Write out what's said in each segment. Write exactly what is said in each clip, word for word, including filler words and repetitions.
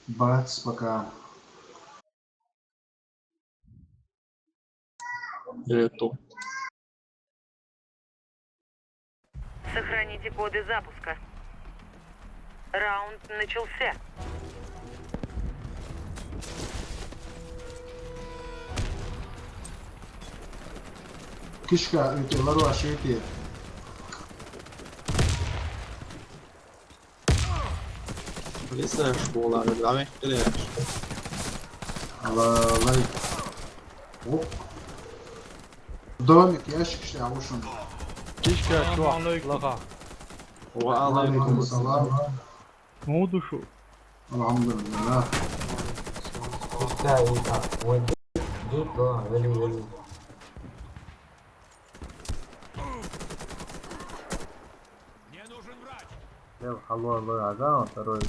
Бац, пока. Нету. Сохраните коды запуска. Раунд начался. Кишка, эти, ларуаш, эти. Лиса школа, да, вехтере. Ала, лайк. Оп. Домик, ящик, шли, аушун. Кишка, Салам чувак, алейкум. Лаха. Ва алейкум ассалам. Ну, душу. Алхамдулилла. Кишка, эти. Ой, тут, да, вели, вели. Алло, алло, ага, он второй.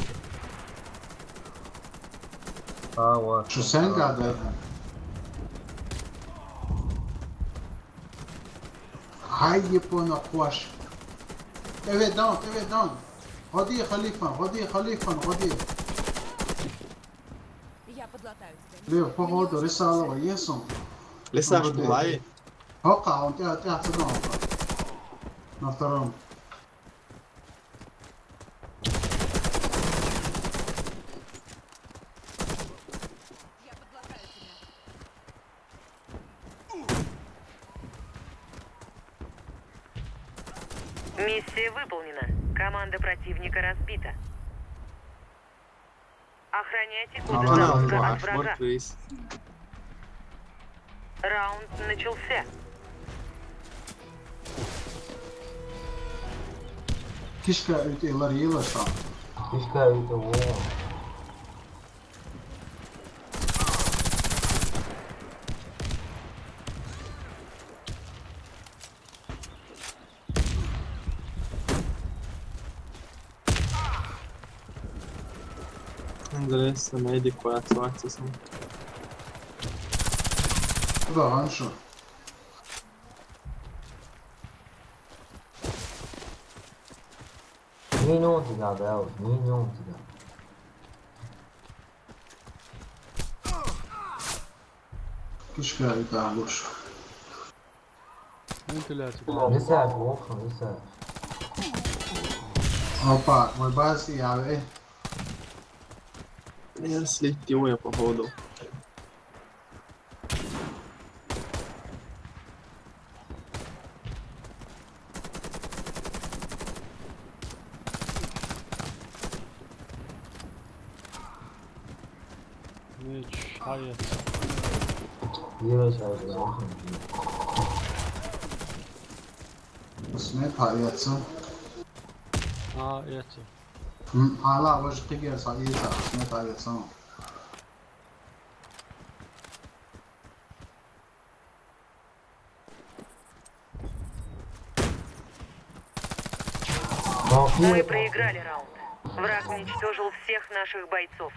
А, вот. Шо сен гадай? Хай, япона, къош. Эве дан, эве дан. Ходи, халифан, ходи, халифан, ходи. Я подлатаю тебя. Лев, походу, рисалова, есун. Лиса школа. Хока, он тебя, тебя, тебя, хока. На втором. Я подлатаю тебя. Миссия выполнена. Команда противника разбита. Охраняйте коды Ага. запуска Ага, от врага. вот здесь. Раунд начался. Кишка, эти, лари, лаша. Кишка, эти, о. Интересно, медик куда-то схватился. Да, раньше. Не, не он тебя, да, не, не он тебя. Кишка, это лучше. Вентиляция. Лиса, плохо, Лиса. Опа, мой бас, я, э. Я слетел, я походу. Меч, аяц. Лиса, плохо. Сме, паяца. А, эти. М, ала, вож кигер, са, ица, сме, паяца. Мы проиграли раунд. Враг уничтожил всех наших бойцов.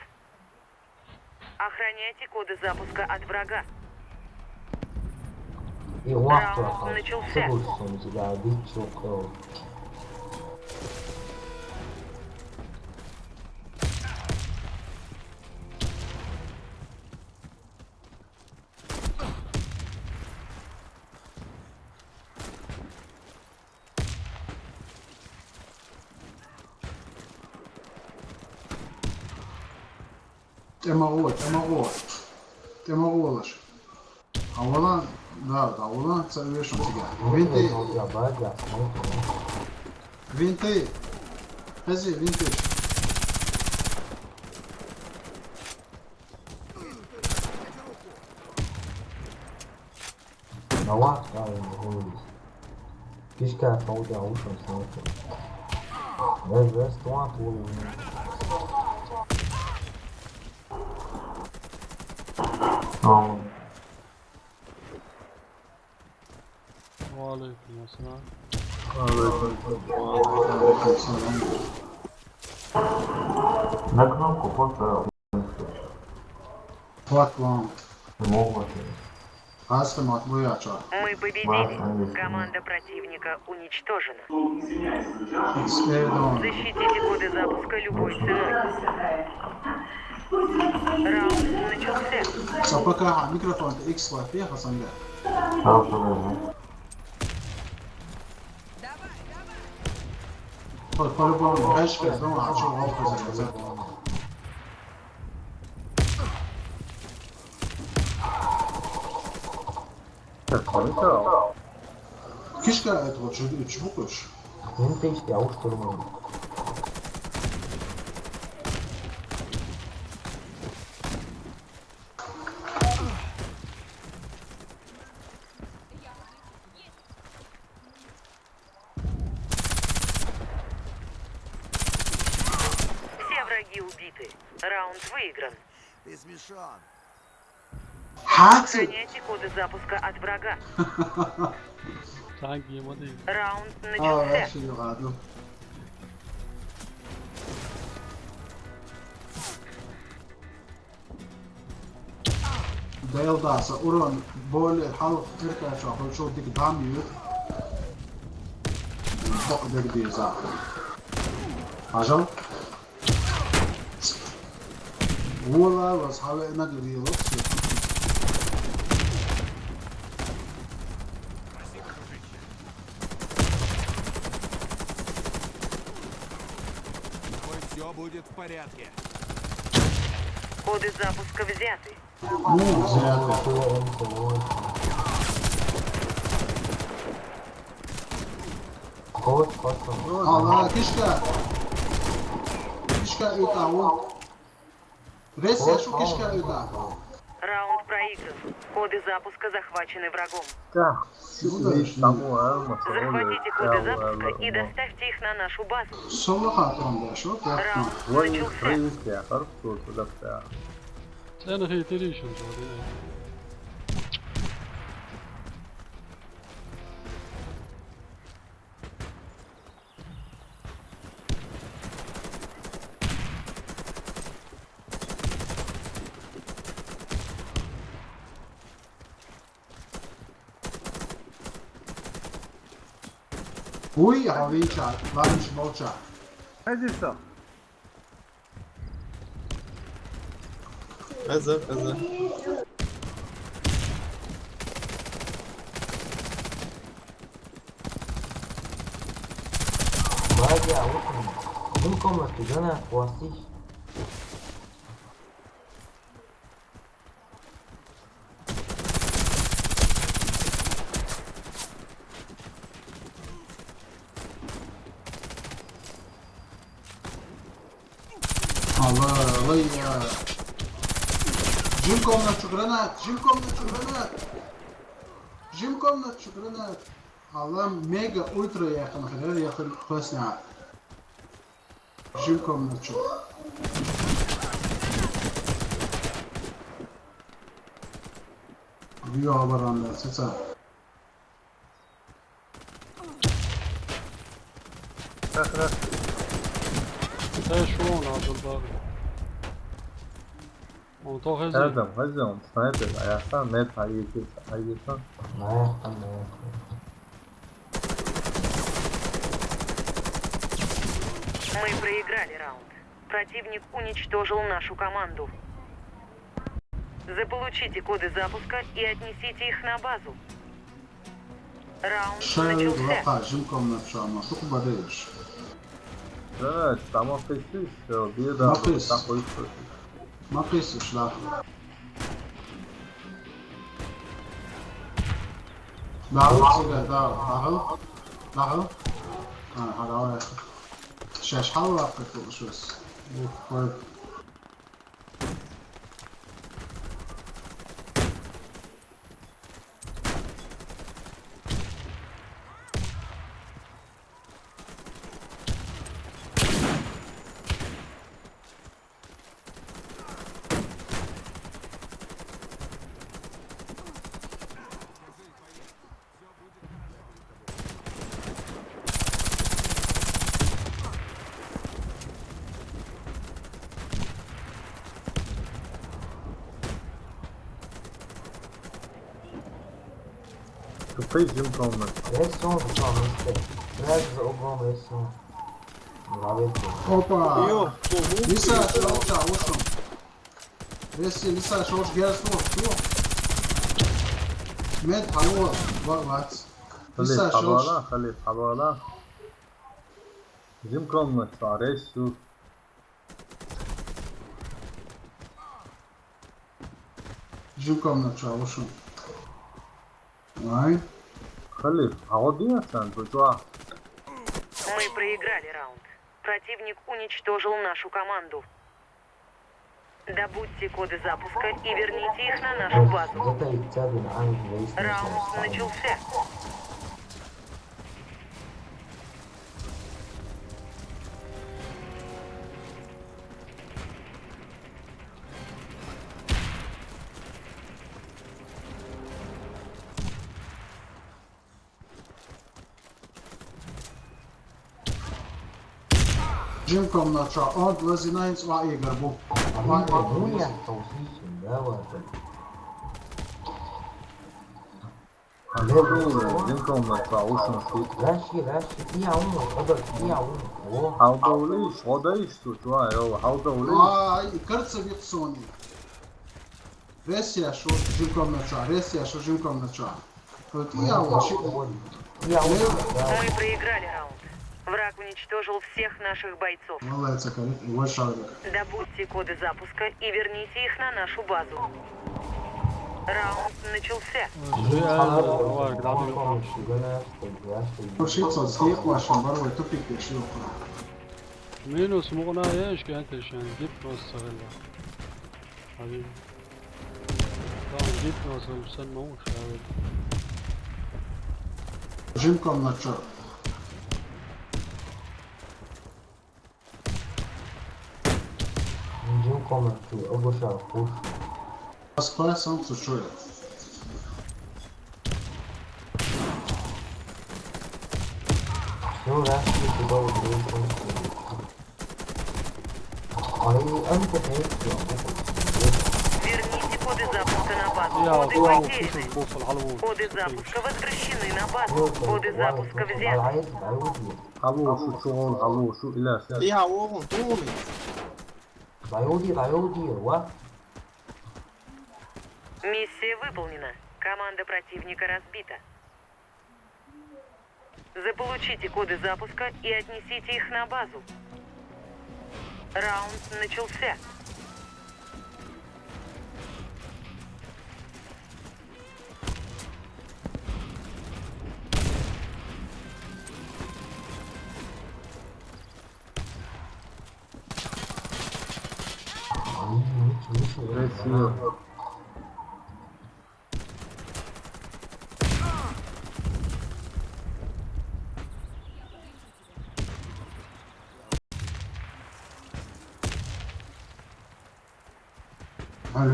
Охраняйте коды запуска от врага. И лапка Раунд осталась. начался. Что лучше, чем тебя убить, чё, кого? Тема вот, тема вот. Тема волаш. А вона, да, да, вона, це вишом тебе. Винти, Я бадя, смотри. винти. Хези, винти. На лак, да, я могу вылезть. Кишка, отходи, а лучше смотри. Раз, раз, два, твой. А, Ва алейкум ассалам. на кнопку просто Хват вам. могут. Хасты мат буяча. Мы победили. Команда противника уничтожена. Спердон. Защитите коды запуска любой ценой. Пока, ага, микрофон-то икс лапи, Хасанга. Хорошо, давай. По- По-любому, знаешь, как дома, а что, лапка заказать? Так, хорошо. Кишка этого чего хочешь? Ну, ты я уж турман. Все враги убиты. Раунд выигран. Ты смешон. Хацу. Сохраняйте коды запуска от врага. Так, ему даю. Раунд А, начался. Вообще не ладно. Дайлдаса урон более халк эркача хочу дик дам ю. Бок дик диза. Ажал. Вола вас хаве на дирило. Все будет в порядке. Коды запуска взяты. Ну, взяты. Кот, кот. Ала, кишка. Кишка это, вот. Рез, я шу кишка это. Раунд проигран. Коды запуска захвачены врагом. Так, ну да, здесь тому, а, мы Захватите коды запуска и доставьте их на нашу базу. Соло хатон да, шо? Раунд начался. Проверьте, а хорошо, куда-то. Sen hit edition. Уй, а винча, ванч молча. Хазиса. Хаза, хаза. Бадя, вот он. Один комнату, да, на, хвастись. Алла, алла я. Джим комнатчу гранат, джим комнатчу гранат. Джим комнатчу гранат. Алла мега ультра яхын хрер яхын хвасна. Джим комнатчу. Био абаранда, сеца. Так, так. Та шо он, Абдулбар? Он то хазин. Рядом, хазин, он снайпер, а я сам нет, а если, а если. Наверное, наверное. Мы проиграли раунд. Противник уничтожил нашу команду. Заполучите коды запуска и отнесите их на базу. Раунд начался. Шай лаха, джим комнатчу ама, шуку бадеш. Да, тамах кайсиш, э, беда, тамах кайсиш. Тамах кайсиш, да. Дагыл, сига, дагыл, дагыл. Дагыл. А, ха, давай. Шаш халва кутушус. Ух, кой. Тупый джим комнат. Есть он, что он, есть. Прячь за углом, есть он. Опа! Ё, кого? Миса, чё, чё, вот он. Весе, лиса, шош герз лох, лох. Мед хало, ва-, вац. Халиф, лиса, шош. Хабала, халиф, хабала. Жим комнат, арес, су. Жим комнат, чавушун. Ай. Халиф, а вот я сам, ты чё? Мы проиграли раунд. Противник уничтожил нашу команду. Добудьте коды запуска и верните их на нашу базу. Раунд начался. Жим комнат чу, он лазинайнц ва игр бу. Ва игр бу. Жим комнат чу, ушун шу. Раши, раши, я ум, оба, я ум. О. Халда улиш, ода иш ту, чуа, йо, халда улиш. Ай, кырца биксони. Ресия шу, жим комнат чу, ресия шу, жим комнат чу. Мы проиграли раунд. Враг уничтожил всех наших бойцов. Молодец, Акалит. Добудьте коды запуска и верните их на нашу базу. Раунд начался. Ой, реально, давай, давай, давай. Вообще, со, съехал, вашим барвой тупик, я шлёпаю. Минус мугна, я, ишки, антишан, гипноз сагала. Али. Там гипноз, он сен маун шавел. Жим комнат чу. Жим комнат чу, обуша, пуш. Москва, сам слушаю. Всё, раз, ты туда убил, он слушает. Верните коды запуска на базу. Коды потеряны. Коды запуска возвращены на базу. Коды запуска взяты. Алло, шу чугун, алло, шу иляс. Я, огъун, тугъун. Дайоди, дайоди, ва. Миссия выполнена. Команда противника разбита. Заполучите коды запуска и отнесите их на базу. Раунд начался. Красиво.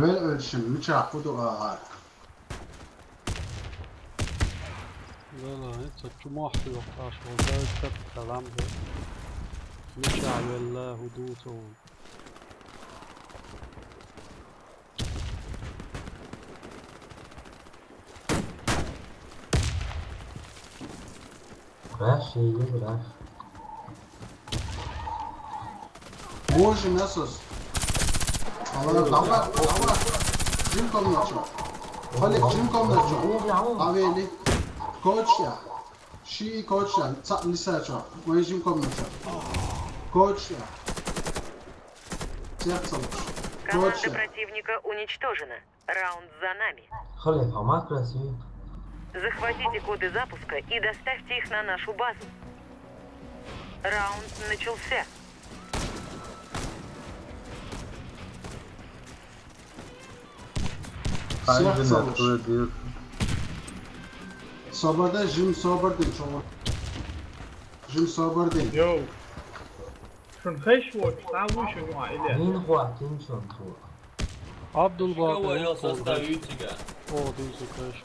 Гьалвел, элшим, мича хъуду агьар. Валлагь, ца чумахь юхташ вазай цап салам бу. Мича велла худусу. Раш, иди, раш. Боже, мясос. Алло, давай, давай. Жим комнат чу. Халик, жим комнат чу. Авели. Коча. Ши коча. Ца, лиса чу. Ой, жим комнат чу. Коча. Сердце лучше. Команда противника уничтожена. Раунд за нами. Хале, хамак красиво. Захватите коды запуска и доставьте их на нашу базу. Раунд начался. Всех целых. Собарда, жим собардин, чогъур. Жим собардин. Йоу. Шун хеш вот, там вышел, ну, а, или? Нин хуа, кин шун хуа. Абдулбакыр. Школа я составю тебя. О, дин сукаш.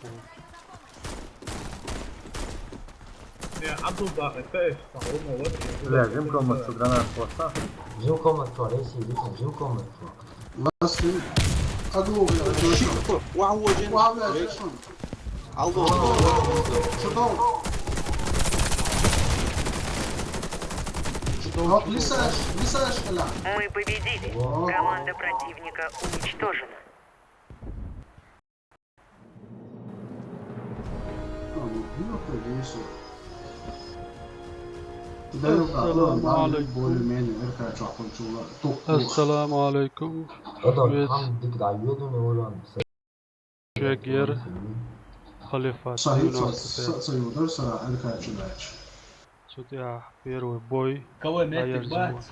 Э, Абдулбакыр, то есть, по-моему, вот. Бля, жим комнат чу, гранат хватса. Жим комнат чу, если видно, жим комнат чу. Ласын. Аду, бля, шик. Вау, вау, жим. Вау, бля, жим. Алло. Что там? Hop, lisage, lisage là. Мы победили. Команда противника уничтожена. Tamam, yok öyle şey. Da yok, Esselamu lan, lan, aleyküm. Böyle meni, erkek çapın çula, tok, tok. Esselamu aleyküm. Oto, Yes. Ham dik da yedu ne oran. Чегер, Халифа, Sahip, девяносто sa-, пять. Sayılır, sıra erkek çulaç. Судья, первый бой. Кого метит, Аяр бац?